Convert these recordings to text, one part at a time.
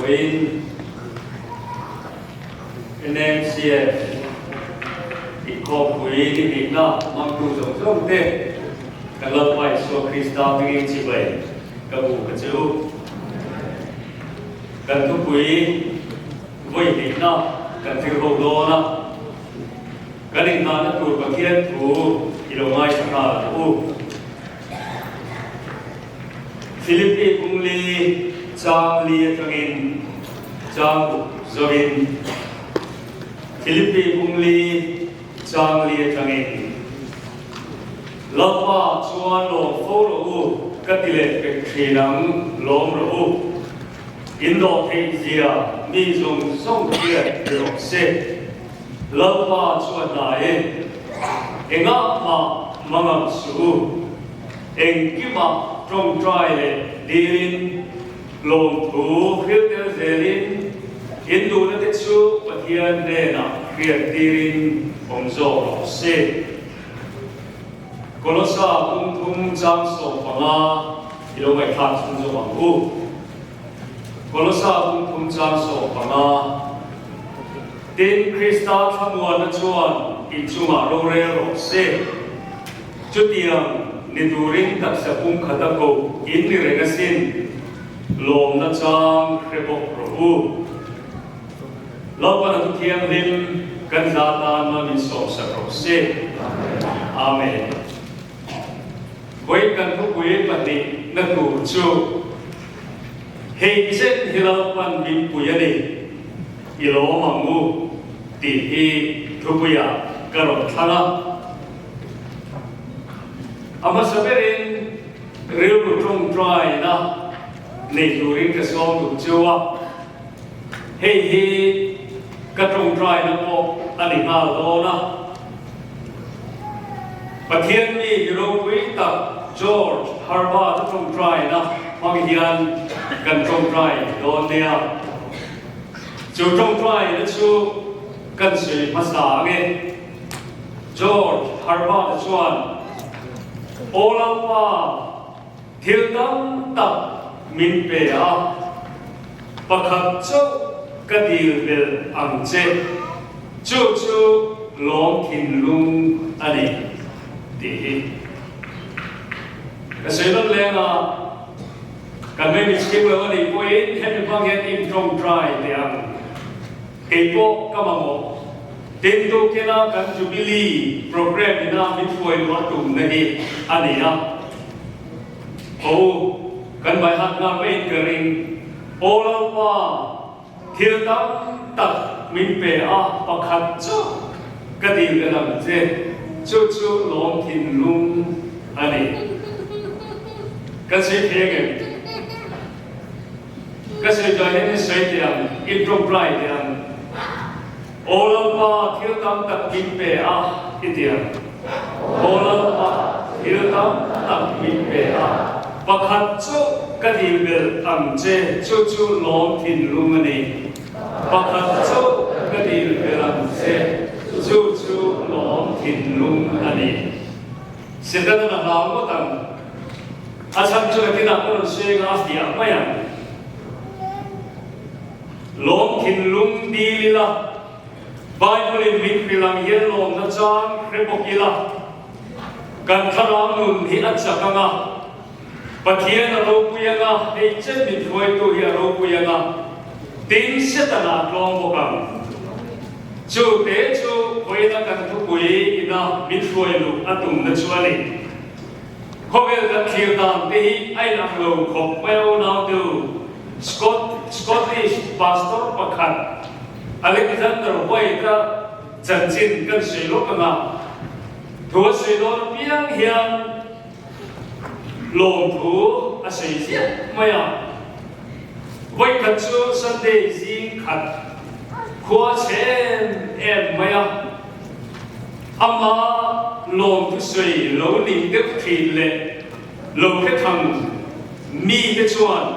Vawiin NMCF inkhawmpui ni hnihna hmangtu zawng zawng te kan Lalpa Isua Krista hmingin chibai ka bu ka che u. Kan thupui vawi hnihna kan zir ho dawn a, kan inhnahna tur Pathian thu i lo ngaithla nghal ang u. Philippi pungli chang li atangin chang uk zawin Philippi pungli chang li atangin Lalpa chuan lawm fo rawh u ka ti leh pek thin ang lawm rawh u in dawh theih zia mi zawng zawng hriat ni rawh se Lalpa chuan hna e engah mah mangang suh u. Engkimah tawngtai leh dilin, lawmthu hril tel zelin, in duhna te chu Pathian hnenah hriat tirin awm zawk rawh se. Kolosa pum thum chang 15 i lo ngaihthlak chhung zawk ang u. Kolosa pum thum chang 15 Tin, Krista thlamuanna chuan inchungah rorel rawh se. Chutiang ni turin taksa pum khata koh in ni reng asin, lawmna chang hre bawk rawh u. Lalpan a thu thianghlim kan za tan ma min sawmsak rawh se. Amen. Vawi kan thupui pahnihna tur chu hei chen hi Lalpan min pui a ni, i lawm ang u tih hi thupuiah ka rawn thlang a. A hmasa berin rilru tawngtaina nei turin ka sawm duh cheu a, hei hi ka tawngtaina pawh a ni nghal dawn a. Pathian mi mi ropui tak George Herbert-a tawngtaina hmang hian kan tawngtai dawn nia. Chu tawngtaina chu kan sawi hmasa ang e. George Herbert chuan, Aw Lalpa, thil tam tak min pe a, pakhat chauh ka dil belh ang che, chu chu lawm thinlung a ni, tih hi ka sawi dawn leng a, kan mei mi chhing lo a nih pawhin hemi hmang hian intawngtai teh ang. Kei pawh ka mamawh. Tin tukina kan Jubilee programme ina min hruai luah tumna hi a ni a. Ho, kan vai hat nghal mai in ka ring. Aw Lalpa, thil tam tak min pe a, pakhat chauh ka dil ka dang che, chu chu lawm thinlung a ni. Kan sawi thei angem? Ka sawi chuan hian in sawi teh ang, in tawngtai teh ang. Aw Lalpa, thil tam tak min pe a, i ti ang. Aw Lalpa, thil tam tak min pe a, pakhat chauh ka dil belh ang che, chu chu lawm thinlung a ni. Pakhat chauh ka dil belh ang che, chu chu lawm thinlung a ni. Setana a hlau ngawt ang. A chhan chu nakinah ka rawn sawi anga a fiah mai ang. Lawm thinlung dil ila, Bible in min hrilh ang hian lawmna chang hre bawk ila, kan thlarau nun hi a chak anga, Pathian a ropui anga, hei chen min hruaitu hi a ropui anga, tin Setana a tlawm bawk ang. Chu te chu vawiina kan thupui ina min hruai luh a tumna chu a ni. Khawvel kan thlir dan te hi a inang lo khawp mai o nautu Scot Scottish pastor pakhat Alexander White-a chanchin kan sawi lawk anga thu a sawi dawn apiang hian lawmthu a sawi ziah mai a. Vawikhat chu Sunday zing khat khua chhe em em mai a. Ama lawmthu sawi lo ning deuh thin leh lo hre thang mite chuan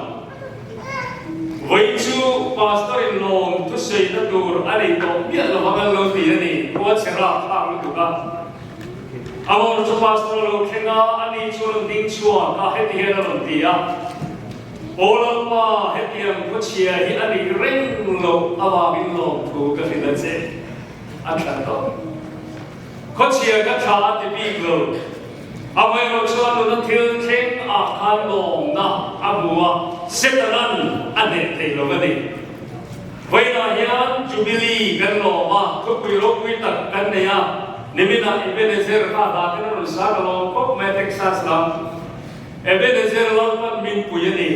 vawi chu Pastor in lawmthu sawina tur a nei tawh miah lo ang an lo ti a ni, khua chhe rap thlak lutuk a. Amawr chu Pastor a lo thleng a, ani chu a rawn ding chhuak a, heti hian a rawn ti a. Aw Lalpa, hetiang khawchhia hi a nih reng loh avangin lawmthu ka hrilh a che. A tha tawh. Khawchhia ka tha a ti bik lo. Amaherawh chuan nuna thil thleng ah khan lawmna a hmu a, Setanan a hneh thei lo a ni. Vawiinah hian Jubilee kan lawm a, thupui ropui tak kan nei a, niminah Ebenezer kha hla ten a rawn sa ka lawm khawp mai a Texas lam Ebenezer Lalpan min pui a ni.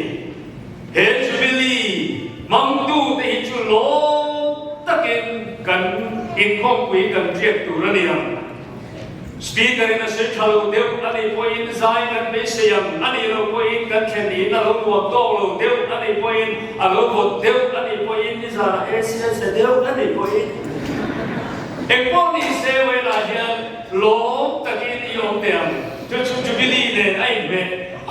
He Jubilee hmangtute hi chu lawm takin kan inkhawmpui kan hriat tur a ni ang. Speaker in a sawi tha lo deuh a nih pawhin zai kan beisei ang a nih loh pawhin kan thlen in a lo nuam tawk lo deuh a nih pawhin a lo vawt deuh a nih pawhin nizanah AC a chhe deuh a nih pawhin engpawh ni se Wela hian lawm takin i awm teh ang. Chu chu Jubilee nen a inhmeh.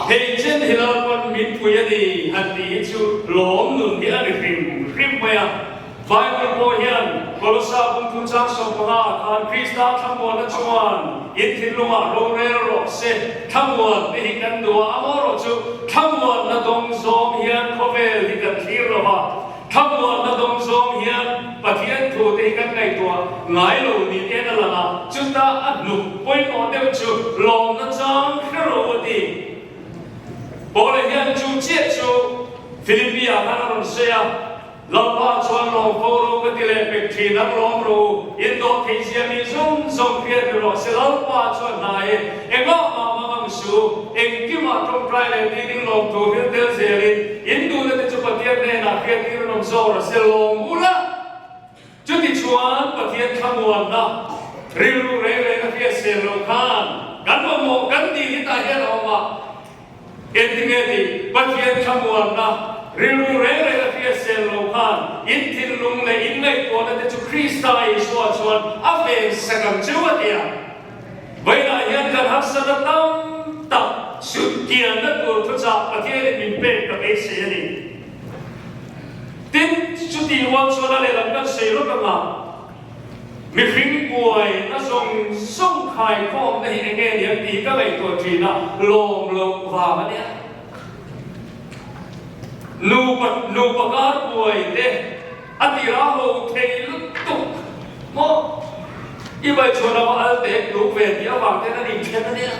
Hei chen hi Lalpawn min pui a ni han tih hi chu lawm nun hi a ni hrim hrim mai a. Bible pawh hian Kolosa bungthum chang 15 ah khan Krista thlamuanna chuan in thinlungah rorel rawh se, thlamuan te hi kan duh a, amaherawh chu thlamuanna dawng zawng hian khawvel hi kan thlir lo va, thlamuanna dawng zawng hian Pathian thu te hi kan ngaihtuah ngai lo ni ten a lang a, chuta a hnuk pawimawh deuh chu lawmna chang hre rawh u a ti. Paula hian chu chiah chu Philippi ah khan a rawn sawi a. Lalpa chuan lawm fo ro ka ti leh pek thin ang lawm ro u, in dawh thei zia mi zawng zawng hriat ni rawh se Lalpa chuan hnai e, engah mah mang ang su u, engkimah tawngtai leh ding lawm thu hil tel zelin in duhna te chu Pathian hnenah hriat tir an awm zawk rawh se lawm u la. Chuti chuan Pathian thlamuanna rilru reng reng a hriat sel loh khan kan mamawh kan tih hi tah hian a awm a. Engtinge tih Pathian thlamuanna rilru reng reng a hriat sel loh khan in thinlung leh in ngaihtuahna te chu Krista Isua chuan a ven sak ang cheu a ti a. Vawiinah hian kan harsatna tam tak sutkianna tur thuchah Pathianin min pek ka beisei a ni. Tin, chutih rual chuan a lehlam kan sawi lawk anga mihring buai na zawng zawng khaikhawmna hi enge niang tih ka ngaihtuah thin a, lawm loh vang a nia. Nupa nupa kar buai te a tirah ho thei lutuk maw? I baichhuan ava al tek tluk ve tih avang ten an inthen a nia.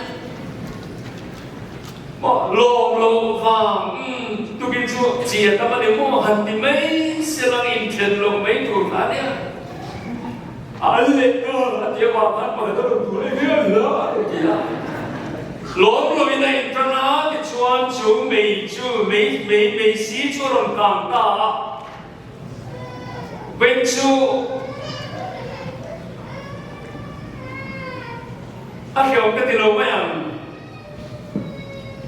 Maw lawm lo vang umm tukin chu chi a tam a ni maw han ti mai se lang inthen lo mai tur kha a nia. A al leh ta a ti avang khan pakhat a rawn tur e hian la a rawn ti a. Lawm lo in a intan a tichuan chu mei chu mei mei mei si chu a rawn kang ta a. Veng chu a hriau ka ti lo mai ang.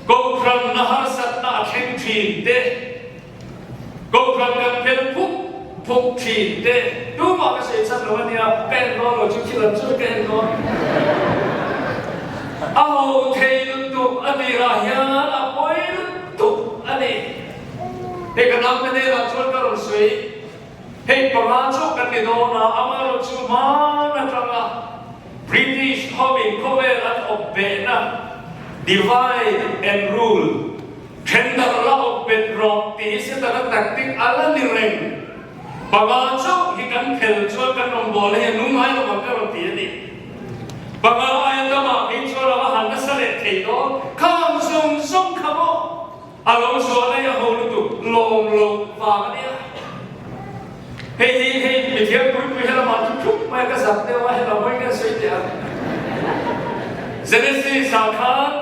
Kohhran na harsatna a thleng thin te, Kohhran kan phel phuk phuk thin te, tumah ka sawi chhan lo a nia, ka en dawn lo chu thil an chu ka en dawn. A ho thei lutuk a tirah hian a pawi lutuk a ni. Hei ka naute hnenah chuan ka rawn sawi, hei panga chauh kan ni dawn a, amaherawhchu hman atanga British hovin khawvel an awp behna divide and rule, thendarh la awp bet rawh tih hi Setana tactic a la ni reng. Panga chauh hi kan phel chuan kan rawngbawlna hi a nung ngai lo ang ka rawn ti a ni. Panga aia tamah phei chuan a va han nasa leh thei dawn, khang zawng zawng kha maw? A lo zual a i a ho lutuk lawm loh vang a nia. Hei hi hei mithiam pui pui helamah chu thup mai a ka zak deuh a helam hawi nge sawi teh ang. Genesis ah khan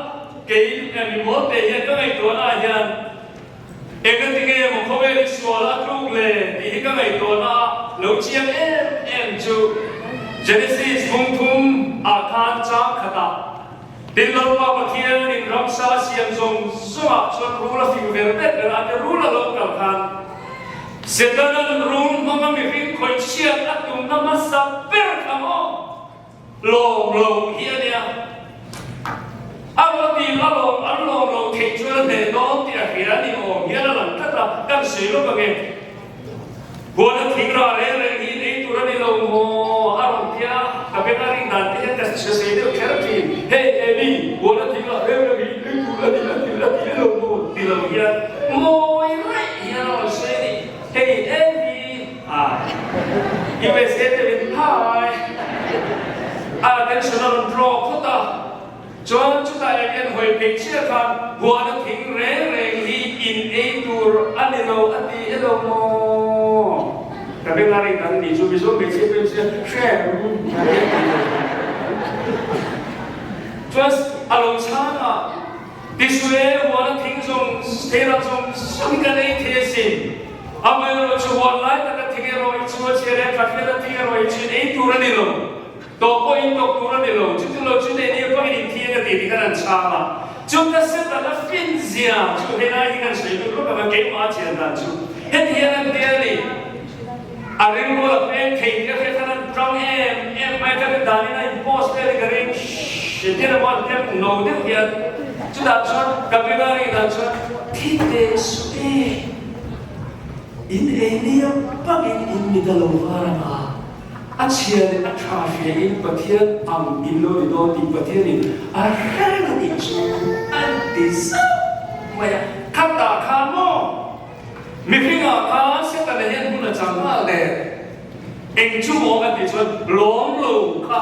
kei mi mawl te hian ka ngaihtuahna ah hian engati nge maw khawvel hi sual a tluk le tih hi ka ngaihtuahna a lo chiang em em chu Genesis bungthum ah khan chang khatah Tin, Lalpa Pathianin ramsa siam zawng zawngah chuan rul a fing ver ber ber a, te rul a lo kal khan Setana'n rul hmanga mihring khawih chhiat a tumna hmasa ber kha maw lawm lo hi a nia. A rawtin a lawm an lawm lo theih chuan a hneh dawn tih a hria a ni awm hian a lang tlat a, kan sawi lawk ange. Huana thing rah reng reng hi in ei tur a ni lo maw? a rawn ti a, ka beng a ring dan te hian ka hre sei deuh kher thin. Hei Amy, huana thing rah reng reng hi in ei tur a ni a ti a ti lo maw? ti lo hian maw? USA deuhin Hi! A attention a rawn draw phawt a. Chuan chutah eng en hawi phei chiah khan huana thing reng reng hi in ei tur a ni lo a ti elo maw? Ka beng a ring dan ni chu Mizo hmeichhia pawhin chu hrem a ti a ti lo. Chuan a lo chhang a, Tisue huana thing zawng theiram zawng zawng kan ei thei asin. Amaherawhchu huan lai taka thing erawh hi chu a chhia leh tha hriat a thing erawh hi chu in ei tur a ni lo. Tawh pawh in tawk tur a ni lo, chuti lo chu nei nia pawhin in thiang a ti tih khan an chhang a. Chuta Setana fin zia chu helai hi kan sawi lut lawk ang a, keimah a chian dan chu heti hian an ti a ni, a rilru a peng thei tih a hriat khan an tang em em mai a, ka danin a in post vel hi ka ring hri tir emaw an tem no deuh hian chutah chuan ka beng a rin dan chuan thi teh suh e. In ei nia pakin in mit a lo var ang a. A chhia leh a tha hria in Pathian ang in lo ni dawn tih Pathianin a hre reng a tih chu an ti zauh mai a. Khatah khan maw mihringah khan Setana hian hun a chang nghal der. Eng chu maw a tih chuan lawm lo kha.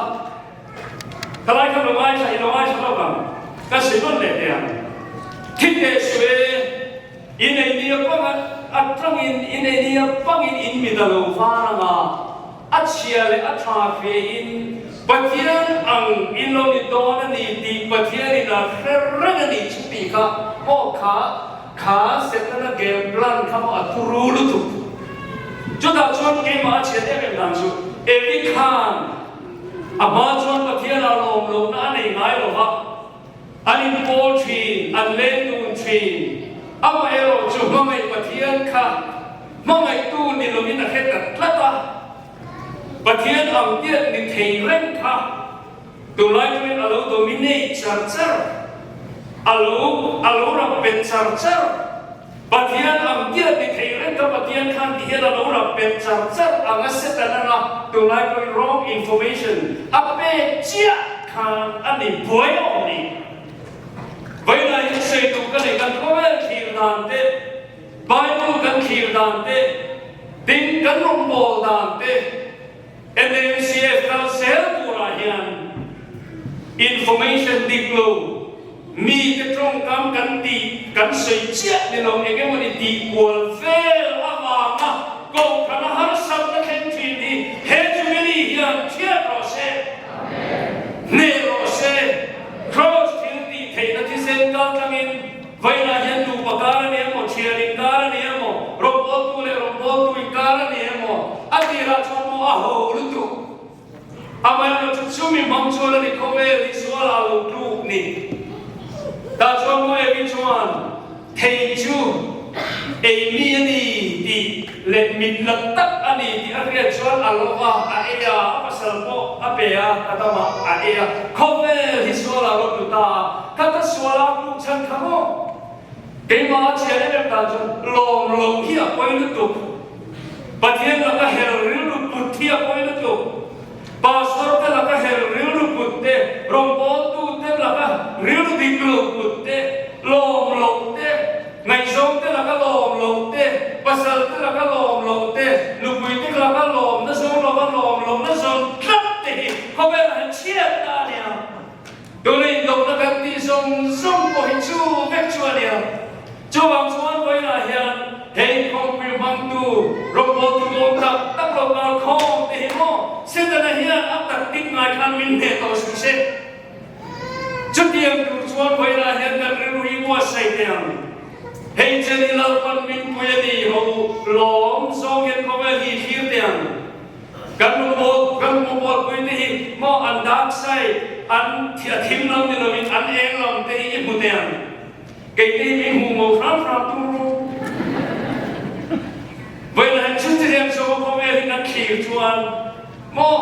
Thalai kha lo ngaithla i lo ngaithla lawk ang. Ka sawi nawn leh teh ang. Thi teh suh e. I nei nia panga atangin i nei nia pangin in mit a lo var ang a, a chhia leh a tha hria in Pathian ang in lo ni dawn a ni tih Pathianin a hre reng a nih chu tih kha maw kha kha Setana game plan kha maw a turu lutuk. Chutah chuan keimah a chhiat em em dan chu Evi khan a hma chuan Pathian ah lawm lohna a nei ngai lo va, An inpawl thin, an leng dun thin. Amaherawh chu hmangaih Pathian kha hmangaihtu ni lovin a hre ta tlat a. Pathian ang tiat ni thei reng kha tunlai turin a lo dominate char char, a lo a lo rap bet char char. Pathian ang tiat ni thei reng kha Pathian khan ti hian a lo rap bet char char ang a Satan anga tunlai pawhin wrong information a pek chiah khan a ni buai awm ni. Vawiinah hian sawi duh ka nei kan khawvel thlir dan te, Bible kan thlir dan te, tin kan rawngbâwl dan te, NAMCF kal zel turah hian information dik lo, mite tawngkam kan tih kan sawi chiah ni lo eng emawni tih kual vel avanga kohhran a harsatna thleng thin hi he Jubilee hian thiat rawh se. Hneh rawh se, Kraws thil tih theihna thisen kal tlangin vawiinah hian nupa kar a ni emaw, thian inkar a ni emaw, rawngbawltu leh rawngbawltu inkar a ni emaw, a tirah chuan maw a ho lutuk. Amaherawhchu chumi hmang chuan a ni khawvel hi sualah lo tluk ni. Tah chuan maw Evi chuan thei chu ei mi a ni tih leh mit la tak a ni tih a hriat chuan a lo va, a ei a, a pasal pawh a pe a, a dam a, a ei a, khawvel hi sualah lo tlu ta a, ka ta sualah tluk chhan kha maw? Keimah a chhiar em em dan chuan lawm loh hi a pawi lutuk. Pathian laka her rilru put hi a pawi lutuk. Pastor te laka her rilru put te, rawngbawltu te laka rilru dik lo put te, lawm loh te, ngaihzawng te laka lawm loh te, pasal te laka lawm loh te, nupui te laka lawmna zawng lova lawm lohna zawn tlat te hi khawvelah hian chhiat ta a nia. Tuna indawhna kan tih zawng zawng pawh hi chu vek chu a nia. Chuvang chuan vawiinah hian he inkhawmpui hmangtu rawngbawltu dawn tak tak lo kal khawm te hi maw Setana hian a taktik ngai khan min hneh tawh suh se. Chutiang tur chuan vawiinah hian kan rilru hi buatsaih teh ang. Hei chen i Lalpan min pui a ni ho lawm zawng hian khawvel hi thlir teh ang. Kan rawngbâwl, kan rawngbâwlpui te hi maw an dark side, an a thim lam ni lovin an eng lam te hi i hmu teh ang. Kei te hi min hmuh ngo hram hram tum ru. Vawiin ah hian chhungte hian Zoa khawvel hi kan thlir chuan maw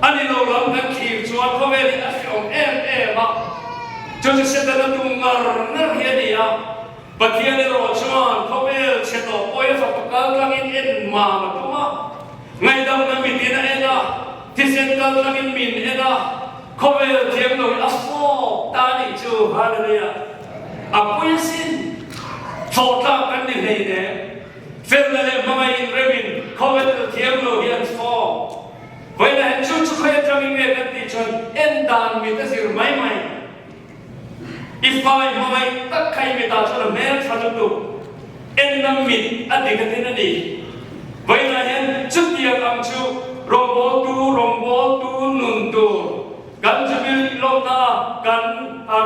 a ni lo lam kan thlir chuan khawvel hi a hreawm em em a. Chu chu Setana tum ngar ngar hi a ni a. Pathian erawh chuan khawvel chhe tawh pawhin a fapa kal tlangin en mam a tum a, ngaihdamna mitin a en a, thisen kal tlangin min en a, khawvel thiam lo hi a fawp ta a nih chu. Hallelujah! A pui asin, thlawh tlak kan ni hlei nem. Felna leh hmangaih inremin khawvel thiam lo hi an fawp. dan mit a zir mai mai. I fai hmangaih tak kha i mitah chuan a hmel tha lutuk. Enna mit a dik a tin a ni. Vawiinah hian chutiang ang chu rawngbawltu rawngbawltu nun tur kan Jubilee lawmna a kan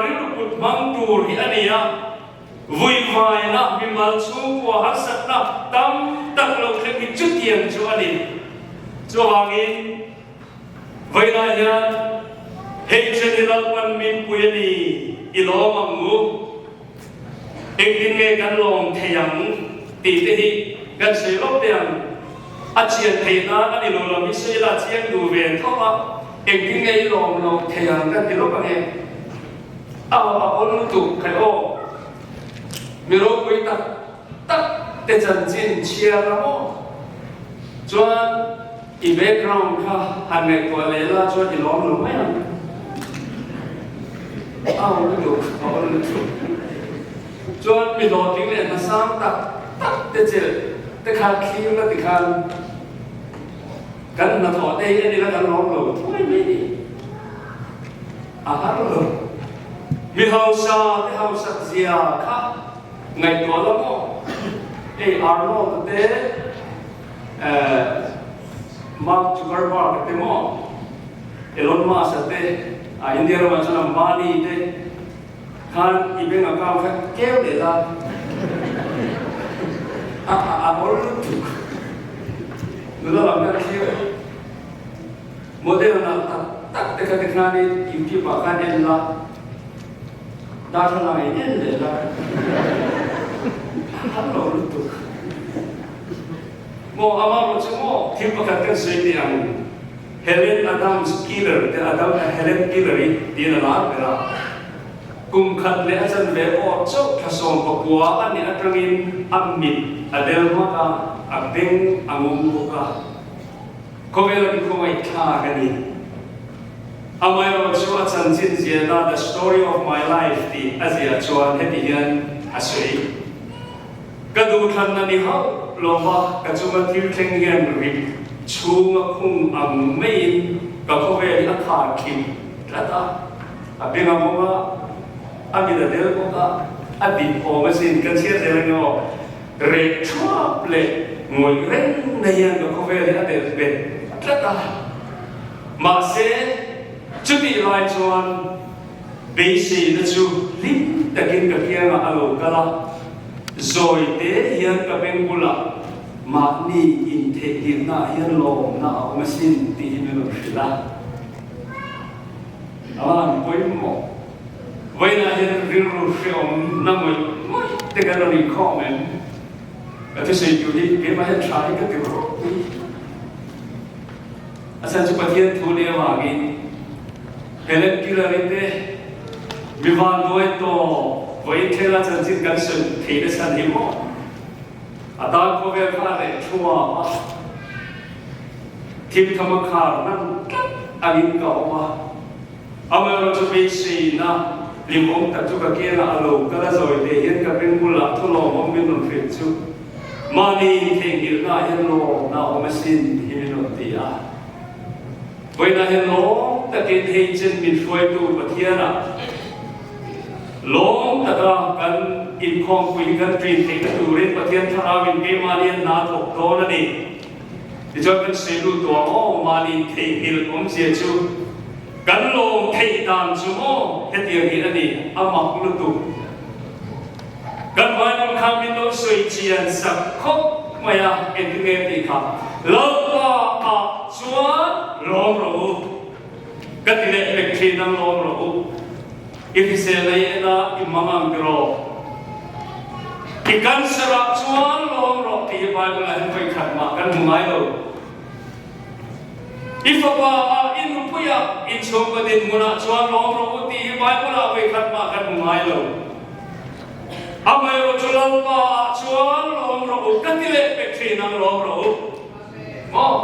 rilru put hmang tur hi a ni a. Vuivaina mimal chhungkua harsatna tam tak lo thleng hi chutiang chu a ni. Chuvangin vawiinah hian hei chen hi Lalpan min pui a ni i lawm ang u. Engtin nge kan lawm thei ang tih te hi kan sawi lawk teh ang. A chian theih nan a ni lo lam i sawi la chiang duh ve tho a, engtin nge i lawm lo thei ang kan ti lawk ang e. A a awl lutuk khai aw. Mi ropui tak tak te chanchin chhiar la maw? Chuan i background kha han ngaihtuah leh la chuan i lawm lo mai ang. A awl lutuk, a awl lutuk. Chuan mi hlawhtling leh hnasang tak tak te chelh te kha thlir la tikhan kan hnathawh te hi a ni la kan lawm lo thuai mai ni. A har lo. Mi hausa te hausak zia kha ngaihtuah la maw? Hei Arnold te eh Mark Zuckerberg te maw? Elon Musk te ah India ramah chuan Ambani te khan i bank account kha keu leh la a a a awl lutuk. Nula lam khan thlir. Model nalh tak tak te kha tikhanin YouTube ah khan en la, darthlalang in en leh la, a har lo lutuk. Maw amarawh chu maw thil pakhat kan sawi teh ang, Helen Adams Keeler te Adam Helen Keeler i tiin a lar ber a, kum khat leh a chanve awr chauh thla 19 a nih atangin a mit a del hmak a, a beng a ngum bawk a. Khawvel an khawngaihthlak a ni. Amaherawh chu a chanchin ziahna The Story of My Life tih a ziah chuan heti hian a sawi, Ka duhthlanna ni hauh lova ka chunga thil thleng hian rip chhunga khung ang maiin ka khawvel hi a khar khim tlat a, a beng a mawng a, a mit a del bawk a, a dik awm asin, ka chhiar zel ang emaw? Reh thuap leh ngawih reng na hian ka khawvel hi a delh bet tlat a. Mahse, chutih lai chuan beiseina chu hlim takin ka kiangah a lo kal a, zawi te hian ka beng bulah mahni intheihnghilhnaah hian lawmna a awm asin tih hi min rawn hrilh a. A van pawimawh. Vawiinah hian rilru hrehawm na ngawih ngawih te kan rawn inkhawm em? Ka thusawi tur hi keimah hian tha hi ka ti ropui. A chhan chu Pathian thu leh avangin Helen Keller-i te mi vanduai tawh vawiin thlela chanchin kan sawi thei na chhan hi maw? A tan khawvel kha a reh thuam a, thimtham a khar hman tlat angin ka awm a. Amaherawhchu beiseina hlimawm tak chu ka kiangah a lo kal a, zawi te hian ka beng bulah thu lawmawm min rawn hrilh chu mahni intheihnghilhnaah hian lawmna a awm asin tih hi min rawn ti a. Vawiinah hian lawm takin hei chen min hruaitu Pathianah lawm taka kan inkhawmpui hi kan ṭin theihna turin Pathian Thlarauin keimahni a hna thawk dawn a ni. Tichuan kan sawi lut tawh ang aw, mahni theihnghilh awmzia chu kan lawm theih dan chu maw hetiang hi a ni, a mak lutuk. Kan Bible kha min lo sawi chian sak khawp mai a, engtin nge tih kha, Lalpa ah chuan lawm rawh u, ka ti leh pek thin ang lawm rawh u. I hrisel ei en a, i mang ang tiraw? I cancer ah chuan lawm rawh tih hi Bible ah hian vawi khat mah kan hmu ngai lo. I fapa ah, i nupui ah, i chhungkaw dinhmun ah chuan lawm rawh u tih hi Bible ah vawi khat mah kan hmu ngai lo. Amaherawh chu Lalpa ah chuan lawm rawh u ka ti leh pek thin ang lawm rawh u. Maw?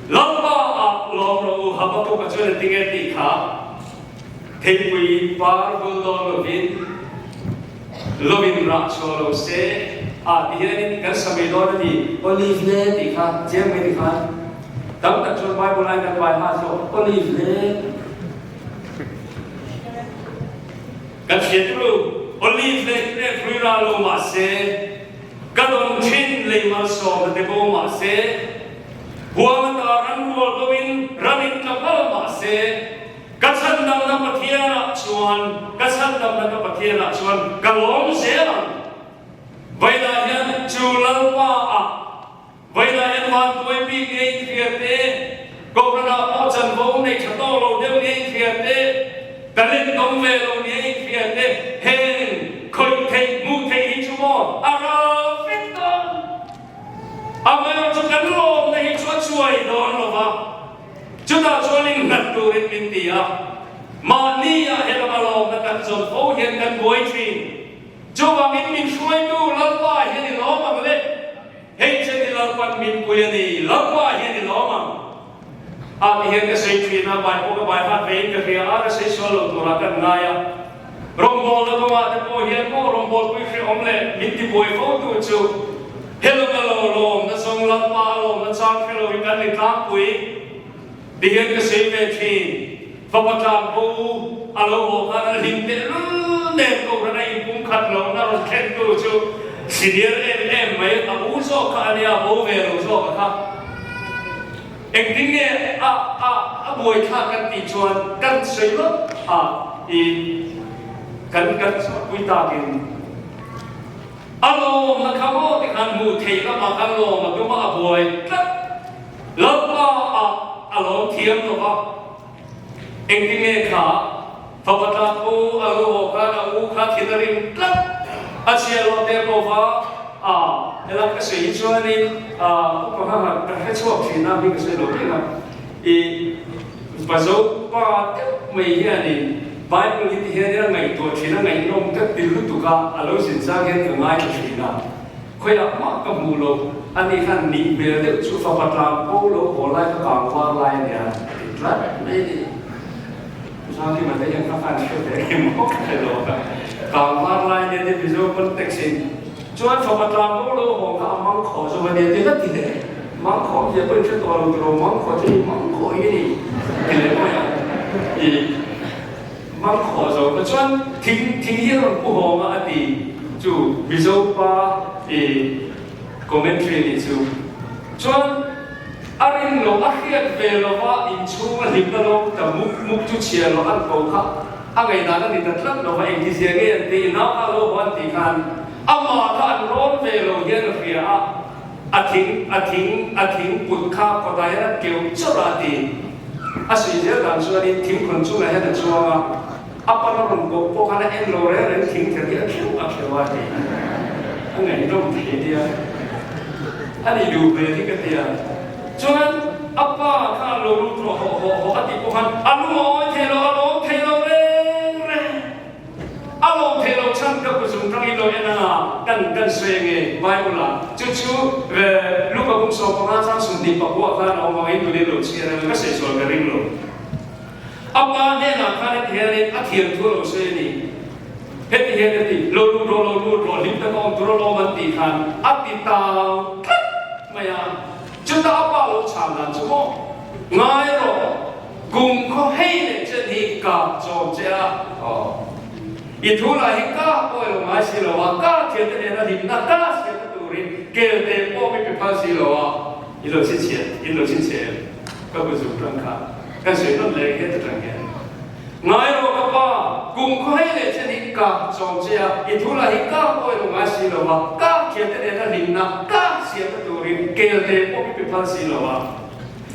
Lalpa ah lawm rawh u Habakkuk-a chuan a ti nge tih kha theipui par bul dawn lovin lovin rah chhuah lo se a ti hianin kan sa mai dawn a ni. Olive le tih kha chiang mai ti khan tam tak chuan Bible ai kan pai hma zawk olive le. Kan hriat ru, Olive leh grape hlui ral lo mah se, ka dawn thin lei malsawmna te bo mah se, huang ata ran rual bo in ran in tla phal mah se, ka chhandamna Pathianah chuan, ka chhandamna ka Pathianah chuan ka lawm zel ang. Vawilah hian chu Lalpa ah Vawilah hian vantuai bik nge inhria te, Kohhranah pawh chanvo nei tha tawk lo deuh nge inhria te, talent dawng ve lo nge inhria te, heng khawih theih hmuh theih hi chu maw a ral vek dawn. Amaherawhchu chu kan lawmna hi chu a chuai dawn lo va, chutah chuan innghat turin min ti a, mahni ah he lama lawmna kan zawn fo hian kan buai thin. Chuvangin min hruaitu Lalpa hian i lawm ang le. Hei che ni Lalpan min pui a ni, Lalpa hian i lawm ang. A ti hian ka sawi thin a, bai pawh ka bai hat vein ka hria a, ka sawi sual lo turah kan ngai a. Rawngbawlna kawngah te pawh hian maw rawngbawlpui hrehawm leh min ti buai fo tu chu helawm a lo lawm na zawng Lalpa a lawm na chang hre lo hi kan ni tlangpui ti hian ka sawi ve thin. Fapa tlang bo a lo haw khan a hlim tehlul nen kohhran a inpumkhat lohna rawn thlentu chu senior em em mai a u zawk kha a nia, bo ve lo zawk a kha. Engtin nge a a a buaithlak kan tih chuan kan sawi lawk a i kan kan chhuahpui takin a lawmna kha maw tikhan hmuh theih lamah khan lawm a tum a, a buai tlat. Lalpa ah a lawm thiam lo va, engtin nge kha fapa tlak u a lo haw khan a u kha thin a rim tlat a chhia lo te pawh va a helai ka sawi hi chuanin a upa kha han ka hre chhuak thin a hming ka sawi lo reng a i Pazo pa deuh mai hianin Bible hi ti hian a ngaihtuah thin a ngaihnawm ka ti lutuk a a lo zin zang hian ka ngaithla thin a. Khawiah mah ka hmuh lo, a ni khan nih hmel deuh chu fapa tlang ko lo haw lai kha kang var lai a nia a ti tlat mai a ni. Zangkima te hian kha khan hre ve em maw ka hre lo a, kang var lai nia te Mizo context in chuan fapa tlang ko lo haw kha a mang khawh zawk a nia ti hlat ti le, mang khawh zia pawh in hre tawh lo tiraw mang khawh chu i mang khawh hi a ni ti leh mai a, i mang khawh zawk a chuan thing thing hi a rawn pu hawng a a ti chu Mizo pa i commentary a nih chu chuan a rin loh a hriat ve lova inchhung a hlimna lo ta muk muk chu chhia loh an ko kha a ngaihdan a ni ta tlat lova engtizia nge an tih nau kha lo haw an tih khan amah kha an rawn ve lo hian a hria a a thing a thing a thing put kha kawtah hian a keuh chawrh a a ti. A suih zel dan chuanin thingkhawn chungah hian a chuang a, a pan a rawn kawh pawh khan a en lo reng reng thing ther hi a kheuh a kheuh a ti. A ngaihnawm thei nia. A nih duh hmel hi ka ti a. Chuan a pa kha a lo lut rawh hawh hawh hawh a tih pawh khan a lung a awi thei lo, a lawm thei lo reng reng. A lawm thei lo chhan ka kuzung tang i lo en anga kan kan sawi ange Bible ah chu chu Luka bung 15 chang 24 khan a awm ang in tunin lo chhiar anga ka sawi sual ka ring lo. A pa hnenah khan heti hianin a thiam thu a lo sawi a ni. Heti hian a ti, Lo lut rawh, lo lut rawh, hlim taka awm tur a lawm an tih khan a ti tau tlat mai a. Chutah a pa lo chhan dan chu maw ngai rawh. Kum khaw hei leh chen hi ka chawm che a, aw. I thu lah hi ka pawi lo ngai si lo a, ka thiante nena hlimna ka siamna turin kelte pawh mi pe phal si lo a, i lo chhinchhiah, in lo chhinchhiah em? Ka bu zuk tang kha kan sawi nawn leh hian ta tang hian. Ngai rawh ka pa, kum khaw hei leh chen hi ka chawm che a, i thu lah hi ka pawi lo ngai si lo a, ka thiante nena hlimna ka siamna turin kelte pawh mi pe phal si lo a.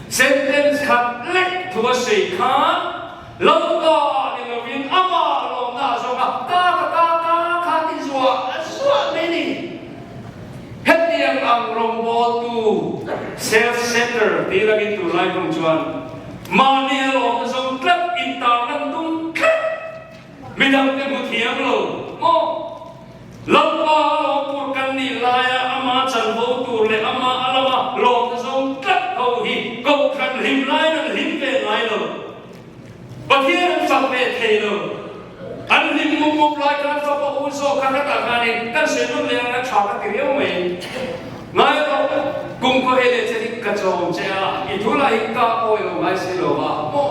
Sentence khat lek thu a sawi khan Lalpa ah ni lovin amah lawmna a zawng a, ka ka ka ka kha ti zuah zuah mai ni. Hetiang ang rawngbawltu self center ti langin tunlai tum chuan mahni a lawmna zawng tlat intarlan tum tlat midangte hmu thiam lo maw? Lalpa a lawm tur kan nih laia ama chanvo tur leh ama a lama lawmna zawng tlat ho hi kohhran hlim laiin an hlim ve ngai lo. Pathian an fak ve thei lo. An hlim mup mup lai khan fapa u zawk kha khatah khanin kan sawi nawn leh ang a tha ka ti riau mai. Ngai rawh, kum khaw hei leh che hi ka chawm che a, i thu lah hi ka awi lo ngai si lo va, maw?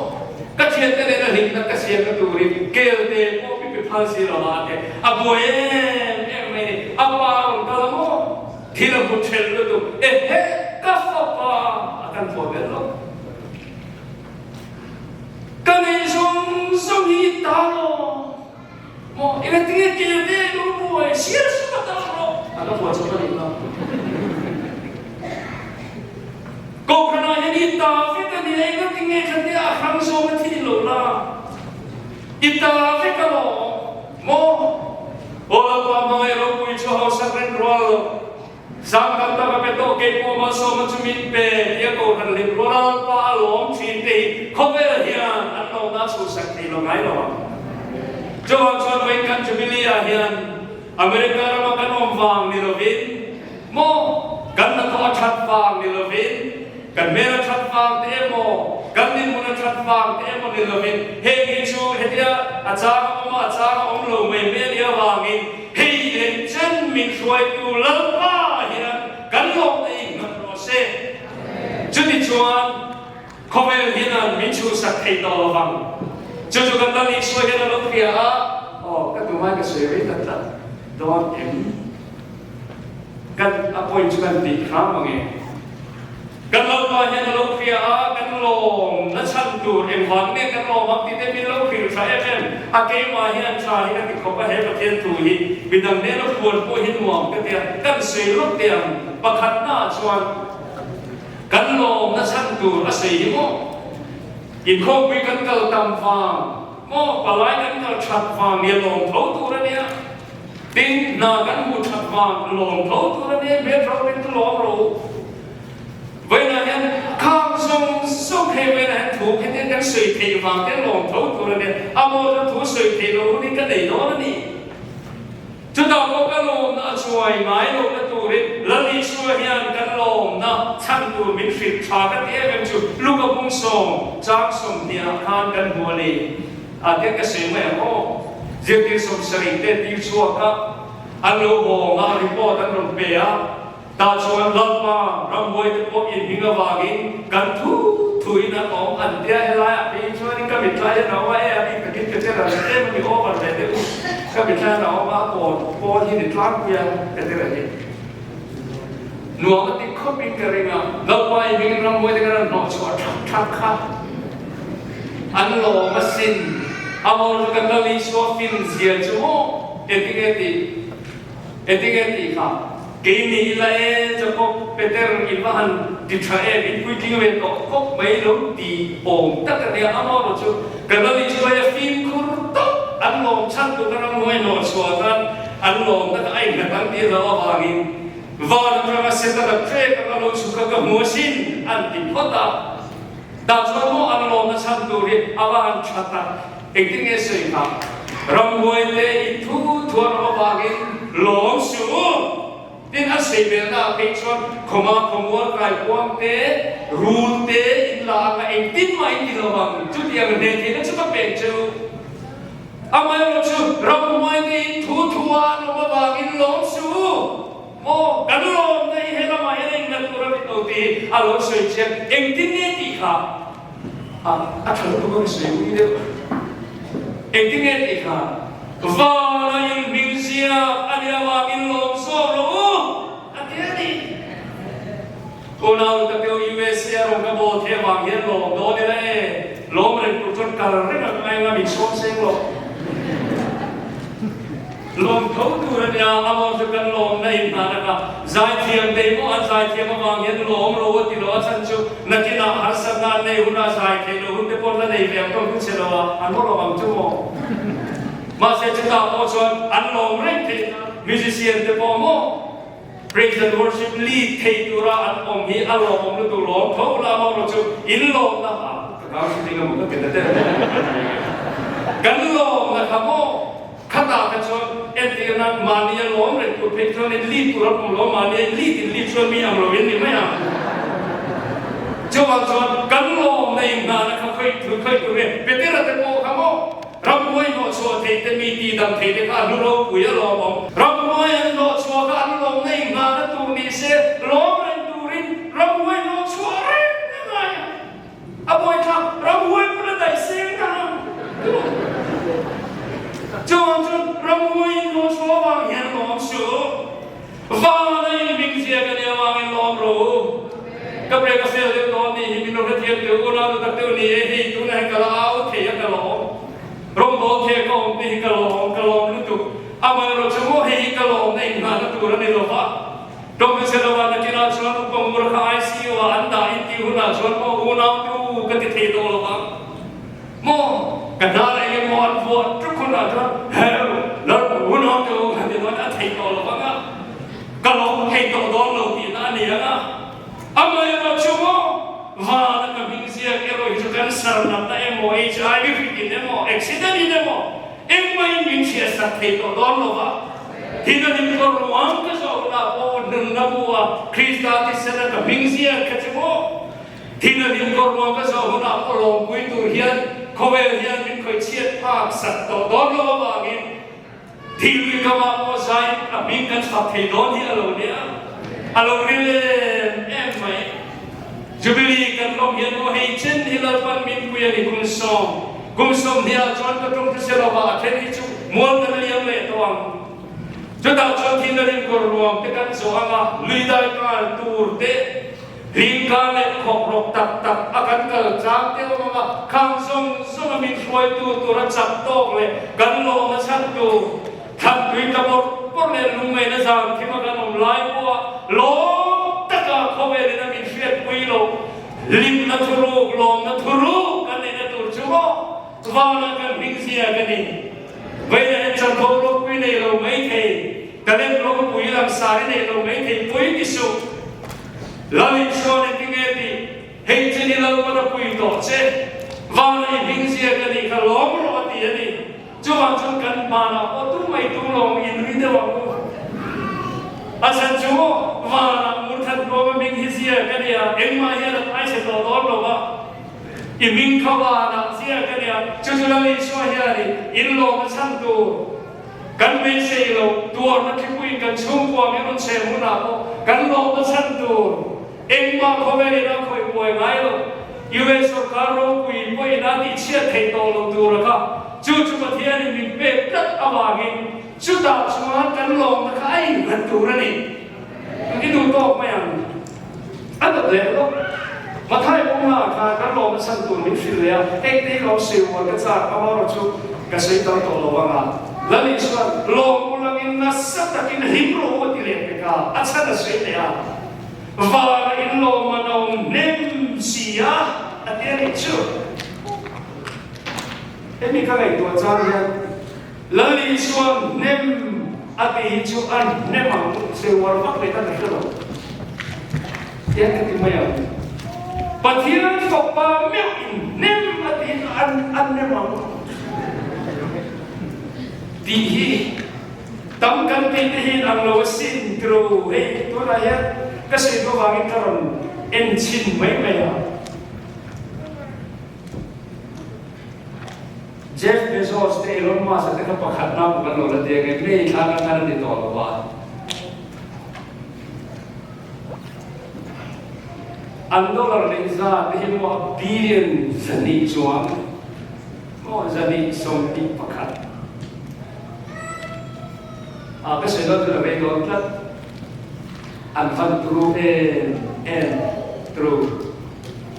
Ka thiante nena hlimna ka siamna turin kelte pawh mi pe. phal si lo a a ti. A buai em em mai ni. A pa a rawn kal a maw? Thil a hmu ṭhelh lutuk. Ehe, ka fapa a kan phuah belh lo. Ka neih zawng zawng hi i ta lo maw? Engati nge kel te i lo buai siar sup a ta rawh? A ka phuah chawp a nih kha. Kohhranah hian i ta vek a nia, engati nge khatia a hrang zawng a thih loh la? I ta vek a lawm maw? Aw Lalpa hmangaih ropui chu hausak reng rual lo. Zang tam tak a pe tawh, kei pawh malsawma chu min pe tia kohhran hlim rual a Lalpa a lawm thin te hi khawvel hian an lawmna a chhuhsak thei lo ngai lo ang. Chuvang chuan vawiin kan Jubilee ah hian America rama kan awm vang ni lovin maw, kan hnathawh a that vang ni lovin, kan hmel a that vang te emaw, kan dinhmun a that vang te emaw ni lovin heng hi chu hetia a chang a awm a, a chang a awm lo mai mai a nih avangin Hei leh chen min hruaitu Lalpa hian kan lawmna in nghat rawh se. Chutichuan khawvel hian min chhuhsak thei tawh lo vang. Chu chu kan Lal Isua hian a lo hria a, aw ka tumai ka sawi rei ta tlat dawn em? Kan a point chu kan tih hram ang e. Kan Lalpa hian a lo hria a, kan lawm na chhan tur engvang nge kan lawm ang tih te min lo hrilh tha em em. A keimah hian tha hi ka ti khawp a, he Pathian thu hi midang nena puan pawh hi nuam ka ti a, kan sawi lawk teh ang. Pakhatnaah chuan kan lawm na chhan tur a sawi hi maw? Inkhawmpui kan kal tam vang maw? Palai kan kal that vang nia lawm tho tur a nia. Tin, hna kan hmuh that vang lawm tho tur a nia, hmel ro in ka lawm ro. Vawiinah hian khang zawng zawng hei vawiinah hian thu hetiang kan sawi theih vang te lawm tho tur a nia, a maw chuan thu sawi theih loh hun hi ka nei dawn a ni. Chutah pawh ka lawmna a chuai ngai lohna turin Lal Isua hian kan lawmna chhan tur min hrilh tha ka ti em em chu Luka bung sawm chang 20 ah khan kan hmu a ni. A tiang ka sawi mai ang aw. Zirtir 70 te tir chhuak a, an lo hawng a, report an rawn pe a. Tah chuan Lalpa ramhuai te pawh inhming avangin kan thu thuin an awm an tia helaiah phei chuanin ka mitthla hian a awm a, e a bik takin ka che ral em a mi over ve deuh ka mitthla hian a awm a, a pawn pawn hi ni tlangpui a ka ti reng hi nuam a ti khawpin ka ring a, Lalpa inhmingin ramhuai te kan rawn hnawh chhuah thak thak kha an lawm asin, amaw chu kan Lal Isua fin zia chu maw engtinge tih. Engtinge tih kha? Kei ni ila e, Jacob, Peter in va han ti tha em, in puitling ve tawh khawp mai lo ti awm tak a nia, amaherawh chu ka lo inhruai a fimkhur tawp an lawm chhan tur ka ram hnuai hnawh chhuah nan an lawm na kha a innghat ang tih hlauh avangin van atanga Setana trek anga lo chhuk kha ka hmu asin an ti phawt a, tah chuan maw an lawmna chhan tur hi a va han tha tak. Engtin nge sawi kha? Ramhuai te in thu thuar awm avangin lawm suh u. Tin, a sawi belna ah phei chuan khawma khawmual kaikuang te, rul te in la anga engtin mah in ti lo vang. Chutiang hneh theihna chu ka pek che u. Amaherawh chu ramhuai te in thu thuar awm avangin lawm suh u. Maw, kan lawmna hi he lamah hian a innghat tur a ni lo tih hi a lo sawi chiang. Engtin nge tih kha? A, a tha lutuk a ka sawi ui deuh. Engtin nge tih kha? Vana inhming ziak a nih avangin lawm zawk rawh u, a ti a ni. Unau ka teu USA a rawn ka bawl thei avang hian lawm dawn ila e, lawm reng tur chuan kal reng ang ngai anga min sawm seng lo. Lawm tho tur a nia, a maw chu kan lawmna in hna naka zaithiam te maw an zaithiam avang hian lawm ro a ti lo a chhan chu nakinah harsatna an nei hunah zai theih lo hun te pawh la nei ve ang tawng chu che lo a an haw lo ang chu maw. Mahse chutah pawh chuan an lawm reng theih na musician te pawh maw Praise and worship lead thei tura an awm hi a lawmawm lutuk lawm tho la maw rawh chu in lawmna ha ka kau si ding a maw ka ti ta der kan lawmna kha maw khatah kha chuan entir nan mahni a lawm reng tur phei chuan in lead tur a awm lo mahni a in lead in lead chuan mi ang lo in ni mai ang chuvang chuan kan lawmna in hnana kha khawih thu khawih tur nge Petera te pawh kha maw Ramhuai hnawhchhuah thei te mi ti dam thei te kha a hlu ropui a lawmawm. Ramhuai an hnawhchhuah kha an lawmna in nghahna tur ni se, lawm reng turin ramhuai hnawhchhuah reng a ngai a. A buaithlak ramhuai pawn a daih seng ta ang. Chuvang chuan. Ka break a fail deuh dawn nih hi min lo hrethiam teh u, unau nu tak deuh ni e hei tunah hian ka la au thei a ka lawm. Rawngbawl thei a ka awm te hi ka lawm, ka lawm lutuk. Amaherawh chu maw hei hi ka lawmna inngahna tur a ni lo va. Tawng che lo ah nakinah chuan upa ngur kha ICU ah an dah in tih hunah chuan maw unau te u ka ti thei tawh lo vang. Maw ka hnar eng emaw an vuah tuk hunah chuan hel lal unau te u ka ti dawn a thei tawh lo vang a, ka lawm thei tawh dawn lo tihna a ni ang a. Amaherawh chu maw vana ka hming ziak erawh hi chu cancer natna emaw HIV hrik in emaw accident in emaw Engmahin min chhiatsak thei tawh dawn lo va, thil a lim kawr ruang ka zawh hunah pawh nunna bu a Krista tisena ka hming ziak kha chu maw? Thil a lim kawr ruang ka zawh hunah pawh lawmpui tur hian khawvel hian min khawih chhiat phak sak tawh dawn lo avangin thil lui kamah pawh zai a hming kan chhak thei dawn hi a lo nia, a lo ril em em mai. Jubilee kan lawm hian aw hei chen hi Lalpan min pui a ni kum sawm kum 20 ah chuan ka tum hrisel lo va a then hi chu mual kan liam leh tawh ang. Chutah chuan thil a rin kawr ruang te kan zawh ang a, lui dai kal tur te, hling kal leh khawk rawk tak tak a kan kal tlang te awm ang a, khang zawng zawng a min hruaitu tur a chak tawk leh kan lawmna chhan tur Thlan tui tla bawrh bawrh leh lungngaihna zan thim a kan awm lai pawha lawm taka khawvelin a min hriatpui lo, hlimna thuruk, lawmna thuruk kan neihna tur chu maw vanah kan hming zia ka ni. Vawiinah hian chanvo ropui nei lo mai thei, talent ropui langsar i nei lo mai thei pui ti suh. Lal Isuan engtinge tih? Hei chu ni Lalpan a pui tawh che, vanah i hming zia ka nih kha lawm rawh a ti a ni. Chuvang chuan kan hmanah pawh tum mai tum lo ang in ri deuh ang u. A chhan chu vanah murthat ruam a hming hi zia ka nia, engmah hian a thaise tawh dawn lo va, i hming kha vanah zia ka nia, chu chu Lal Isua hian in lawm a chhan tur kan beisei lo, tuarna thlipui kan chhungkua min rawn chhem hunah pawh kan lawm a chhan tur engmah khawvelin a khawih buai ngai lo. US sorkar ropui pawhin a tihchhiat theih tawh lo tur a kha, chu chu Pathianin min pek tlat avangin chutah chuan kan lawmna kha a innghat tur a ni. I duh tawk mai ang. A dawt leh lawk. Mathai Pawngla khan kan lawmna chhan tur min hrilh leh a, engte hi lo sawi uar ka chak amaherawh chu ka sawi tam tawh lo ang a. Lali chuan lawm ulangin nasa takin hlim rawh u a ti leh pek a, a chhan a sawi leh a. Vana in lawm an awm hnem si a, a ti a nih chu. Hemi ka ngaihtuah chang hian Lal Isuan hnem a tih hi chu a hnem ang seuar vak leh kha ka hre lo. Tiang ka ti mai ang. Pathian fapa meuh in hnem a tih hi chu a hnem ang tih hi. Tam kan tih te hi ang lo asin tiro hei tunah hian ka sawi duh avangin ka rawn en chhin mai mai a. Jeff Bezos te Elon Musk te kha pakhat na kan lo la ti ange May thla kan khan a ti tawh lo a. An dollar neih zat te hi maw a billion zahnih chuang maw 221. A ka sawi dawn chu la rei dawn tlat. An van turu em em turu.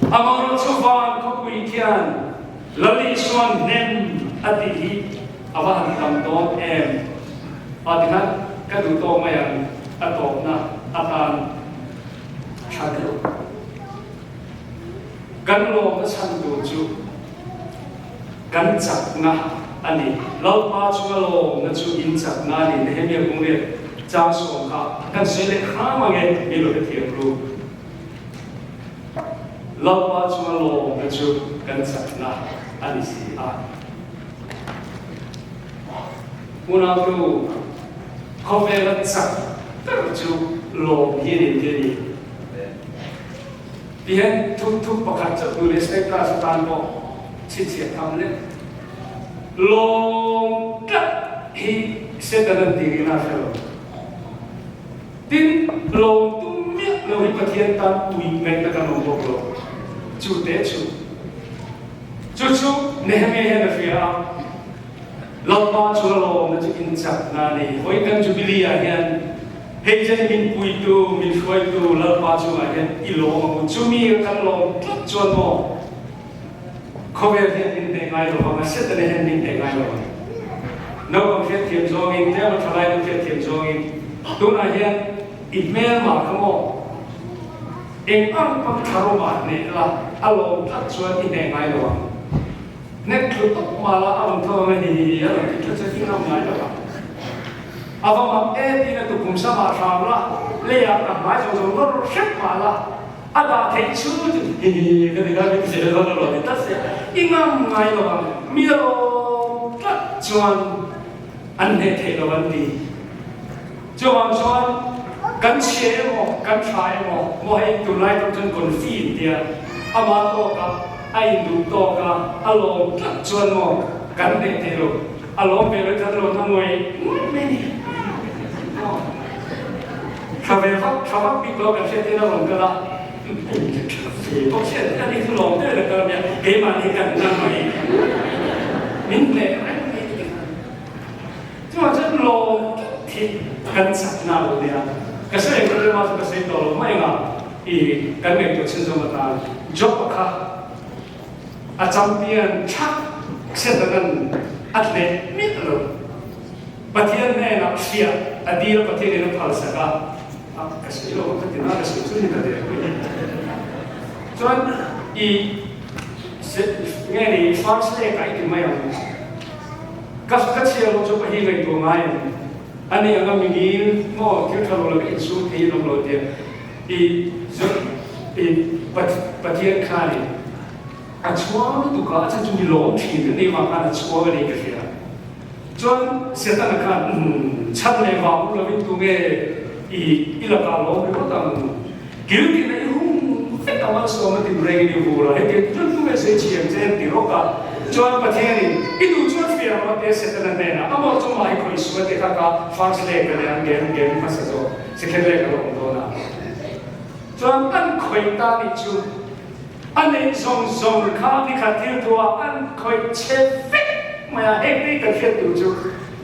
Amaherawh chu van khawpui khian Lal Isuan hnem a tih hi a va han tam dawn em. A tikhan ka duh tawk mai ang a tawpna atan tha deuh. Kan lawmna chhan tur chu. Kan chakna a ni. Lalpa chunga lawmna chu in chakna a ni. Nehemia kung leh chang sawm kha kan sawi leh hram ang e, mi lo hrethiam ru. Lalpa chunga lawmna chu kan chakna a ni si a. Unautu, khawvela chak ber chu lawm hi a ni tih a ni. Tihian thuk thuk pakhat chauh tur leh status atan pawh chhinchhiah tham leh lawm tlat hi Satan an tih rihna a hre lo. Tin, lawm tum miah lo hi Pathian tan pui ngaihna kan awm bawk lo. Chu te chu. Chu chu Nehemiah hian a hria a, Lalpa chu a lawmna chu in chakna a ni. Vawi kan Jubilee ah hian. Hei chen min puitu, min hruaitu Lalpa chungah hian i lawm ang u. Chumi kan lawm tlat chuan maw khawvel hian min hneh ngai lo vang a, Setana hian min hneh ngai lo vang. Naupang hriatthiam zawngin, tlema thalai nu hriatthiam zawngin tunah hian i hmelmah kha maw eng ang pawn tharum ah hneh la, a lawm tlat chuan i hneh ngai lo ang. Hnek thlu tawp mah la a rawn tho ang a hi hi a rawn ti tlat chuan i ngam ngai lo ang. A va mak e tiin a tukhum samah hram la, leiah ka hmai zawng zawng nawr hrep mah la, a dah theih chu chu hi hi ka ti kha min zel dawn a rawn ti tlat sia, i ngam ngai lo ang, mi a lawm tlat chuan an hneh theih lo an ti. Chuvang chuan kan chhia emaw kan tha emaw maw hei tunlai tawng chuan confi in tia, ama tawka a induh tawka a lawm tlat chuan maw kan hneh theih lo. A lawm ve lo khan lo na nguai nguai mai ni. Aw. Tha ve vak, tha vak bik lo kan hriat hian a rawn kal a. Tha ve bawk si a ni chu lawm deuh in a kal a nia, keimahni kan na mai. Min hneh reng mai ni khan. Chuvang chuan lawm tlat hi kan chakna a lo nia. Ka sawi ang rema chu ka sawi tawh lo mai ang a, i kan ngaihtuah chhunzawm atan Job-a kha A champion thak Setanan a tleh miah lo. Pathian hnenah hriat a dil a Pathian in a phalsak a, a ka sawi lo ka ti na ka sawi chu ni ta der mai. Chuan i nge ni first leg ah i ti mai ang. Ka ka chhiar lo chu ka hi ngaihtuah ngai ang. Ani anga mingil maw thil tha lo laka insum thei in awm lo tia i i Pathian khanin a chhuang lutuk a, a chhan chu mi lawm thin ka neih vang khan a chhuang a ni ka hria. Chuan Setana khan umm chhan leh vang u lovin tunge i i lakah lawm ringawt ang, kil tina i hung vek a malsawm a tin reng in i vur a, hetiang chuan tunge sawi chhiam che an ti rawk a. Chuan Pathianin i duh chuan fiah rawh tia Setana hnenah a mawh chu mah i khawih sual ti kha ka first leg a nia game game hmasa zawk second leg a lo awm dawn a. Chuan an khawih ta nih chu a neih zawng zawng kha nikhat thil thu ah an khawih chhe vek mai a, heng te kan hriat tur chu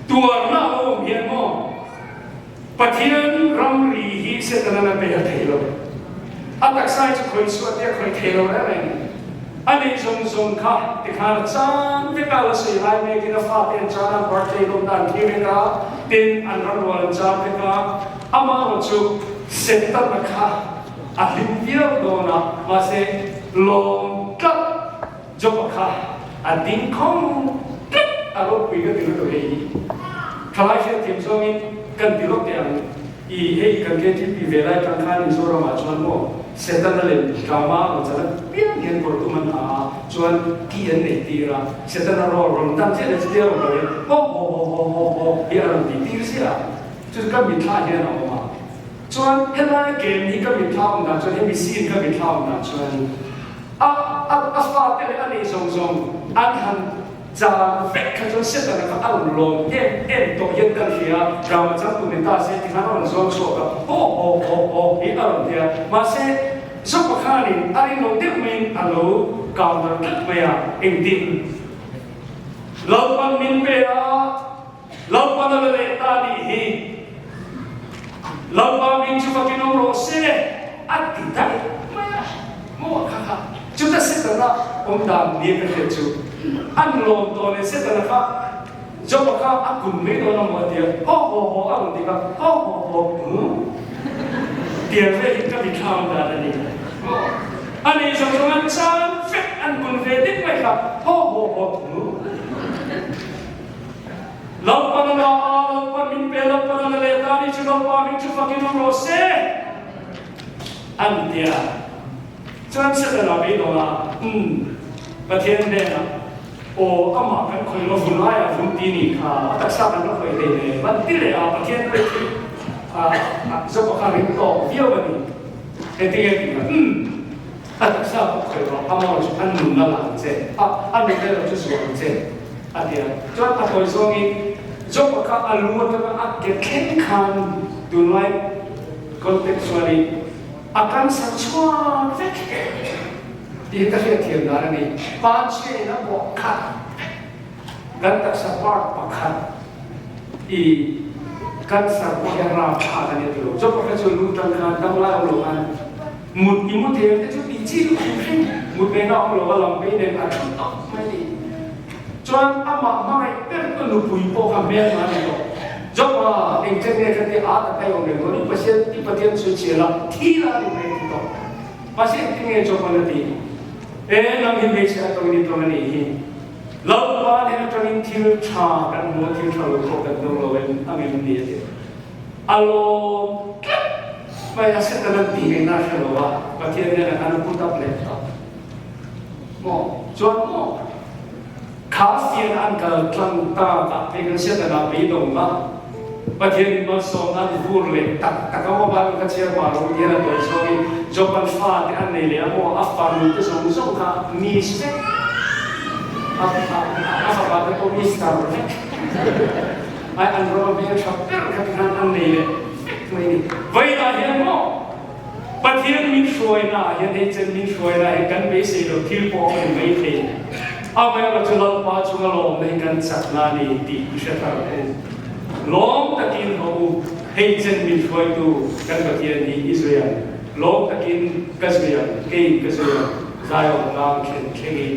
tuarna a awm hian maw Pathian ramri hi Setanan a pe a thei lo. A taksa hi chu khawih chhuah te a khawih thei lo reng reng. A neih zawng zawng kha tikhan a chan vek a, la sawi lai mekin a fate an chan a, birthday lawmna an thlir vek a, tin an ramrual an chan vek a, Amaherawh chu Setana kha a hlim viau dawn a, mahse lawm tlat Joba kha a ding khawng tlat a ropui ka ti lutuk hei hi. Thalai hriatthiam zawngin kan ti lawk teh ang i hei kan KTP ve lai tang khan Mizoramah chuan maw Setana leh drama rawn chan apiang hian kawrtum an ha a, chuan ki an nei tir a, Setana rawl rawn tan chiah leh chutia rawn kal hian haw haw haw haw haw haw hi a rawn ti tir ziah a. Chu ka mitthla hian a awm a. Chuan helai game hi ka mitthla awm dan chuan, hemi scene ka mitthla awm dan chuan a a a fate leh a nei zawng zawng an han chang vek kha chuan Setana kha a rawn lawm em em tawh hian kan hria a, drama changtu ni ta se tikhan a rawn zawng chhuak a, haw haw haw haw hi a rawn ti a. Mahse Zopa khanin a rinlo deuh maiin a lo counter tlat mai a, engtin Lalpan min pe a, Lalpan a la leh ta nih hi. Lalpa min chu fakin awm rawh se a ti daih mai a, maw kha kha chuta Setana awm dan nia ka hriat chu an lawm tawh leh Setana kha Joba kha a kun mai dawn a maw a ti a, haw haw haw a rawn ti kha haw haw haw huh tiang vel hi ka mitthla awm dan a ni maw a nei zawng zawng an chan vek an kun ve deuh mai kha haw haw haw huh. Lalpan a la a, Lalpan min pe, Lalpan a la leh ta ni chu Lalpa min chu fakin awm rawh se an ti a. Chuan Setana beidawng a, Umm, Pathian hnenah, Aw, amah kan khawih lo vun laiah vun ti nih kha, a taksa kan la khawih hlei hle, van ti leh a, Pathian pawh hi Joba kha ring tawk viau a ni. Engtin nge ti kha? Umm. A taksa pawh khawih rawh, a maw chu a nun a la ang che, a a nun erawh chu zuah ang che, a ti a. Chuan a tawi zawngin Job-a kha a lu atanga a ke thleng khan tunlai context chuanin a cancer chhuak vek tih hi ka hriatthiam dan a ni. Panchhiain a bawh khat vek, kan taksa part pakhat i. Cancer pawh hi a rapthlak a ni a ti lo. Job kha chu lu tan khan dam lai awm lo khan mut i mu thei ang te chu tih chi lu hrim hrim mut ngaihna awm lo a lam phei nen a thu tawp mai ni. Chuan amah hmangaih ber tu nupui pawh kha hmel hna a ni tawh. Job a engchen nge kha ti a ta phei awm reng dawn i Pathian i Pathian chu chhiar la thi la a ni mai a ti tawh. Mahse engtin nge Job an a tih? E nang hi hmeichhe atangin i tawng a nih hi. Lalpa nen atangin thil tha kan hmu a, thil tha lo pawh kan dawng lo em ang em ni a ti. A lawm tlat mai a, Satan an tih ngaihna a hre lo a, Pathian nen an a put up leh ta maw? Chuan maw kha fian an kal tlang ta tah phei khan Satan ah beidawng a, Pathian in malsawmna an vur leh tak tak a maw Bible kha chhiar pah lo hian a tawi chhuangin Job an fate an nei leh a maw a fanu te zawng zawng kha miss vek a a fapa te pawh mister vek ai an ram a hmel tha ber kha tikhan an nei leh vek mai ni. Vawiinah hian maw Pathian min hruaina ah hian hei chen min hruaina hi kan beisei lo thil pawh a awm mai thei. Amaherawhchu Lalpa chunga lawmna hi kan chakna a ni tih i hre thar ang u. Lawm takin haw u, hei chen min hruaitu kan Pathian hi i zui ang. Lawm takin ka zui ang, kei ka zui ang, Zion tlang thlen thlengin.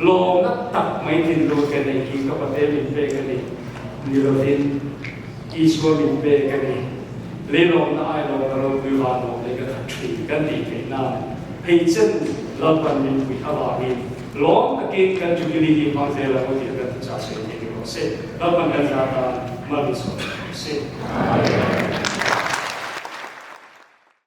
Lawmna tak mai thinlung ka neih hi ka Pathian min pek a ni, ni lovin. Isua min pek a ni. Leilawmna ailawmna ropui vanlawm leh ka khat thin kan tih theih nan phei chen Lalpan min puih avangin lawm takin kan Jubilee hi hmang zel ang u tih kan thuchah sawi thei ni rawh se. Lalpan kan zah tan mal min sawm rawh se. Amen.